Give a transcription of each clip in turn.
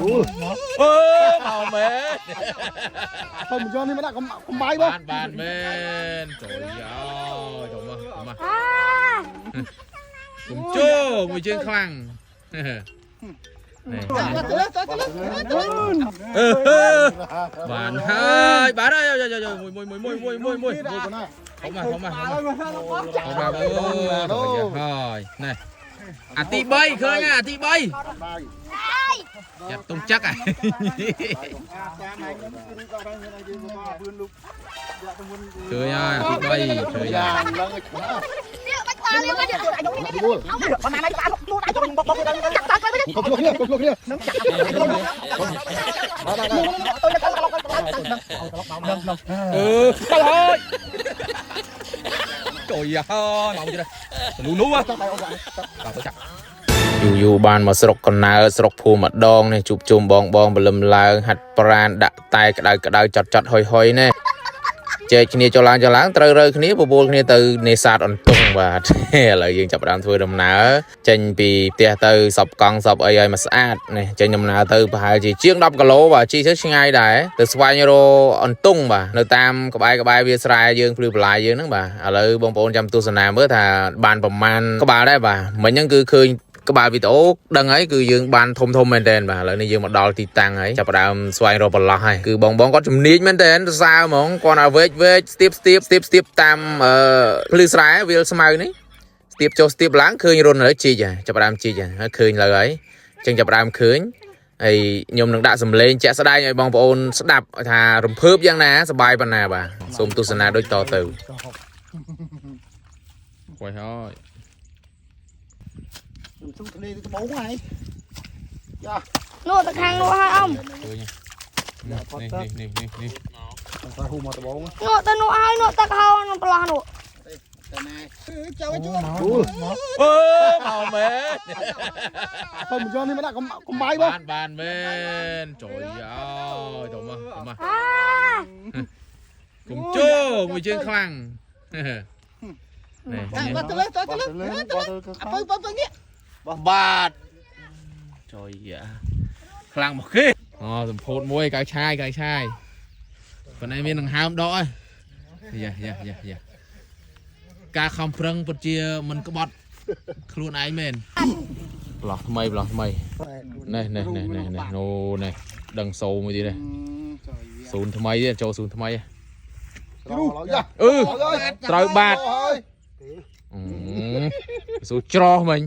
អឺមកមែន ទៅមកយកនេះមកដាក់កំកំបាយបង បានបានមែនចូលយោចូលមកចូលមក អា គុំចូលមួយជើងខ្លាំងនេះ ទៅលើទៅលើទៅលើ អឺបានហើយបានហើយយោមួយមួយមួយមួយមួយមួយ មួយណា ហុំមកហុំមកហុំមកហុំមកអូហើយនេះអាទី3ឃើញអាទី3 បាយ ចាប់តុងចឹកហ่ะ តាមឯងគឺក៏ដែរមានអីគេមកវឿនលុកយកទៅមុន ឃើញហើយអាទី3ឃើញហើយ យ៉ាងឡើងឲ្យខ្វះ នេះបាច់ក្បាលនេះបាច់ យល់ ប៉ុន្មានក្បាលខ្លួនឯងចូលបុកបុកទៅចាក់តាទៅ កុំឆ្លោះគ្នាកុំឆ្លោះគ្នា ចាក់ទៅទៅ អឺទៅហើយចូលយ៉ាហើយមកទៀតលូលូហ៎បាទទៅចាក់ យូរយូរបានមកស្រុកកណ្ណើស្រុកភូមិម្ដងនេះជួបជុំបងបងបលឹមឡើងហាត់ប្រានដាក់តែក្តៅក្តៅចត់ចត់ហុយហុយនេះជែកគ្នាចុះឡើងចុះឡើងត្រូវរើគ្នាបបួលគ្នាទៅនេសាទអន្ទង់បាទ ឥឡូវយើងចាប់ផ្ដើមធ្វើដំណើរចេញពីផ្ទះទៅសពកង់សពអីឲ្យមកស្អាតនេះចេញដំណើរទៅប្រហែលជាជាង10គីឡូបាទជិះទៅឆ្ងាយដែរទៅស្វែងរកអន្ទង់បាទនៅតាមក្បែរក្បែរវាលស្រែយើងភ្លឺបន្លាយយើងហ្នឹងបាទឥឡូវបងប្អូនចាំទស្សនាមើលថាបានប្រមាណក្បាលដែរបាទមិញហ្នឹងគឺឃើញ ក្បាលវីដេអូដឹងហើយគឺយើងបានធំធំមែនតើបាទឥឡូវនេះយើងមកដល់ទីតាំងហើយចាប់ផ្ដើមស្វែងរកប្រឡោះហើយគឺបងបងគាត់ជំនាញមែនតើសរសើរហ្មងគាត់ឲ្យវែកវែកស្ទាបស្ទាបស្ទាបស្ទាបតាមអឺភ្លឺស្រែវាលស្មៅនេះស្ទាបចុះស្ទាបឡើងឃើញរុនឥឡូវជីកហើយចាប់ផ្ដើមជីកហើយឃើញលើហើយអញ្ចឹងចាប់ផ្ដើមឃើញហើយខ្ញុំនឹងដាក់សំឡេងជាក់ស្ដែងឲ្យបងប្អូនស្ដាប់ថារំភើបយ៉ាងណាសប្បាយប៉ុណ្ណាបាទសូមទស្សនាដូចតទៅ គួយហើយ ស៊ូធ្លេទៅត្បូងហើយ នោះទៅខាងនោះហើយអ៊ំ ឃើញនេះនេះនេះនេះនេះ តែហ៊ូមកត្បូង នោះទៅនោះហើយនោះទឹកហោនោះប្រឡោះនោះ ចៅជួល អឺមកមែន ទៅមកយកនេះមកដាក់កំកំបាយបង បានបានមែនចូលយោចូលមកចូលមក អា គុំចូលមួយជើងខ្លាំងនេះ ទៅលើទៅលើអពៅពៅពៅនេះ បាទចូលយ៉ាខ្លាំងមកគេអូសម្ពោធមួយកៅឆាយកៅឆាយប៉ុន្តែមានដង្ហើមដកហើយយ៉ាយ៉ាយ៉ាយ៉ាការខំប្រឹងពិតជាមិនក្បត់ខ្លួនឯងមែនប្លោះថ្មីប្លោះថ្មីនេះនេះនេះនេះនេះណូនេះដឹងសូមួយទៀតនេះសូនថ្មីទៀតចូលសូនថ្មី យ៉ា អឺត្រូវបាត ហើយ ស៊ូច្រោះមិញ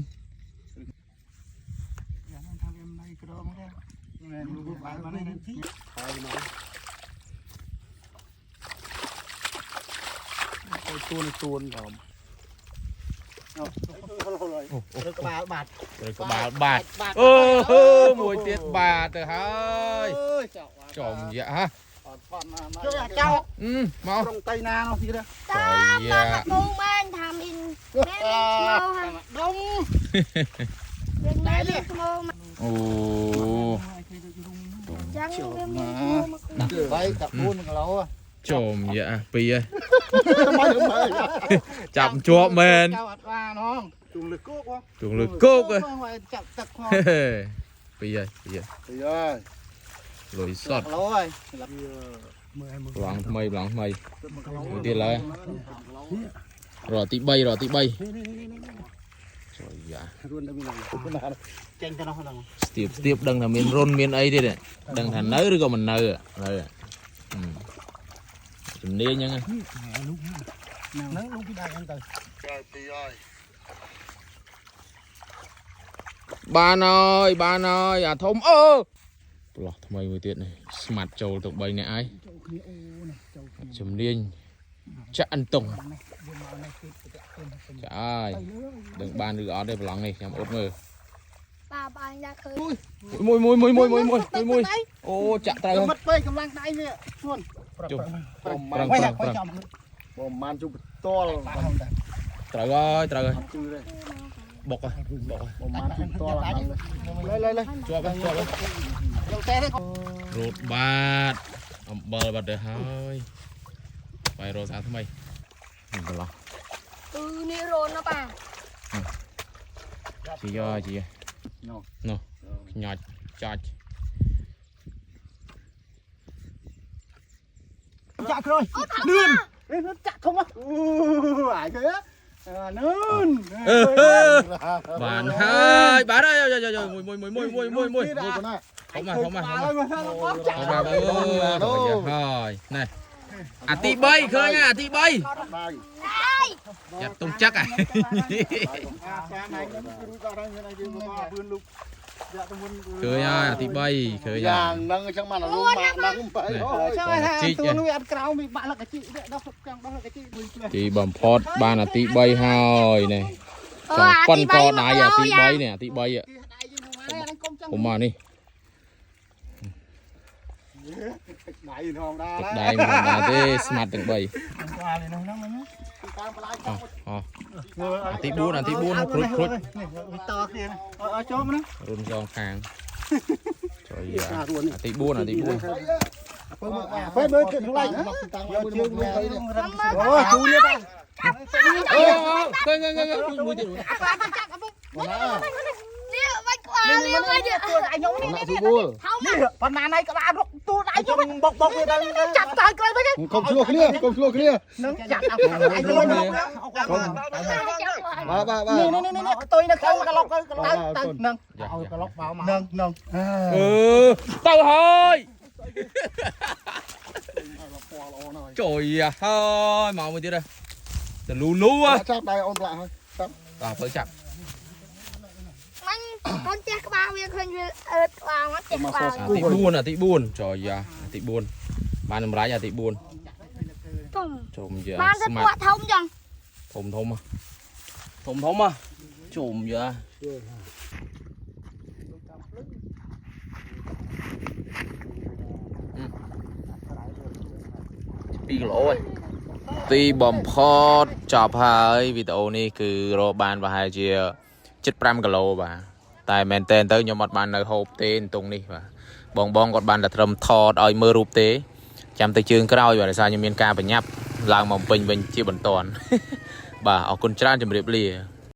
ទួនទួនធំ ឬក្បាលបាត់ ត្រូវក្បាលបាតអូមួយទៀតបាតទៅហើយចំយ៉ាហ่ะ ជួយអាចោ អឺមក ត្រង់តៃណានោះទៀត តាមបានពូមែនថាមីនមែនស្មោហើយ ដុំ វាមែនស្មោមក អូ ចឹងវាមានស្មោមក បាយ14គីឡូ ចំយ៉ាពីរ បាយបាយ ចាប់ជាប់មែន ចៅអត់បានហង ជុំលើគោក ជងលើគោក ចាប់ទឹកផង ពីរហើយពីរ ហើយ លុយសត គីឡូហើយ ប្លង់ថ្មីប្លង់ថ្មីមួយទៀតឡើយរកទី3រកទី3ជួយយ៉ា រួនតែមាន ចេញទៅនោះហ្នឹង ស្ទាបស្ទាបដឹងថាមានរុនមានអីទៀតដឹងថានៅឬក៏មិននៅនៅជំនាញហ្នឹង ហ្នឹងលុងពីដៃហ្នឹងទៅ បានហើយបានហើយអាធំអូប្លោះថ្មីមួយទៀតនេះស្មាត់ចូលទៅ3នាក់ហើយជំនាញចាក់អន្ទង់ចាអើយដឹងបានឬអត់ទេប្រឡងនេះខ្ញុំអត់មើល បាបាញ់ដាក់ឃើញ មួយមួយមួយមួយមួយមួយមួយអូចាក់ត្រូវហើយ មិត្តពេកកម្លាំងដៃវាជួន ជុំ ប្រ ប្រឹង មាណ ប្រឹងប្រឹង ចំ ប្រមាណជុំផ្ទាល់ ត្រូវហើយត្រូវហើយ ជឿទេ បុកហើយបុកហើយ ប្រមាណជុំផ្ទាល់លេលេលេ ជាប់ហើយជាប់ហើយ យកតែទេ រត់បាតអំបិលបាត់ទៅហើយបាយរកសាថ្មីនេះប្រឡោះ អឺនេះរនណាបា ជីយោជីនោះខ្ញាច់ចាច់ ចាក់ក្រោយលឿននេះចាក់ធំអូអាយគេអានឿន បានហើយបានហើយយកយកមួយមួយមួយមួយមួយមួយមួយ មួយប៉ុណ្ណា ធំមកធំមកធំមក ចាក់ ធំមកអូហើយណែអាទី3ឃើញអាទី3 ដៃ យ៉ាត់ទុំចឹកអា អាតាមឯងគឺរួចដល់ហើយមានអីគេមកពឿនលុកយកទៅមុន ឃើញហើយអាទី3ឃើញហើយ យ៉ាងហ្នឹងអញ្ចឹងបានអារម្មណ៍ម៉ាក់ហ្នឹងបើអូយ ចឹងថាទួនោះវាអត់ក្រោមវាបាក់លកជីដោះចង់ដោះលកជីមួយផ្លែ ទីបំផុតបានអាទី3ហើយនេះចង់ប៉ុនកដៃអាទី3នេះអាទី3 គេដៃយើងហ្នឹងកុំចឹង ผมមកនេះ ដៃធម្មតា ទឹកដៃមិនដែរទេស្មាត់ទាំង3 ក្បាលនេះហ្នឹងហ្នឹង តាមបន្លាយ អូអាទី4អាទី4គ្រុចគ្រុច នេះវាតគ្នាអត់ចូលណា រុនសងខាងចុយអាទី4អាទី4 ពេលមើលគេខ្លាចតាំងមួយជើងមួយនេះ អូជូននេះ អូឃើញឃើញឃើញមួយទៀត នេះបាច់ក្បាលនេះបាច់ ទួដៃខ្ញុំនេះ ណាក់ស្រួល ថោ នេះប៉ុណ្ណាណៃក្បាលរុកទួដៃខ្ញុំបុកបុកវាទៅចាប់តើក្រោយវិញ កុំឆ្លោះគ្នាកុំឆ្លោះគ្នា នឹងចាប់ដៃខ្ញុំ បាទបាទបាទ នេះនេះនេះតុយនៅខាងកឡុកទៅទៅនឹងឲ្យកឡុកបោមកនឹងនឹង អឺទៅហើយចុយហើយមកមួយទៀតទៅលូលូ ចាប់ដៃអូនផ្លាក់ហើយ បាទបើចាប់ មិញកូនចេះក្បាលវាឃើញវាអើតក្បាលមកចេះក្បាល អាទី4អាទី4ចុយអាទី4បានសម្រាប់អាទី4 ធំ ជុំយ៉ា បានទៅ ស្មាត់ ពួកធំចឹង ធំធំធំធំជុំយ៉ា2គីឡូឯង ទីបំផុតចប់ហើយវីដេអូនេះគឺរកបានប្រហែលជា75គីឡូបាទតែមែនតើទៅខ្ញុំអត់បាននៅហូបទេអន្ទង់នេះបាទបងបងគាត់បានតែត្រឹមថតឲ្យមើលរូបទេចាំទៅជើងក្រោយបាទដោយសារខ្ញុំមានការប្រញាប់ឡើងមកពេញវិញជាបន្ទាន់ បាទអរគុណច្រើនជម្រាបលា។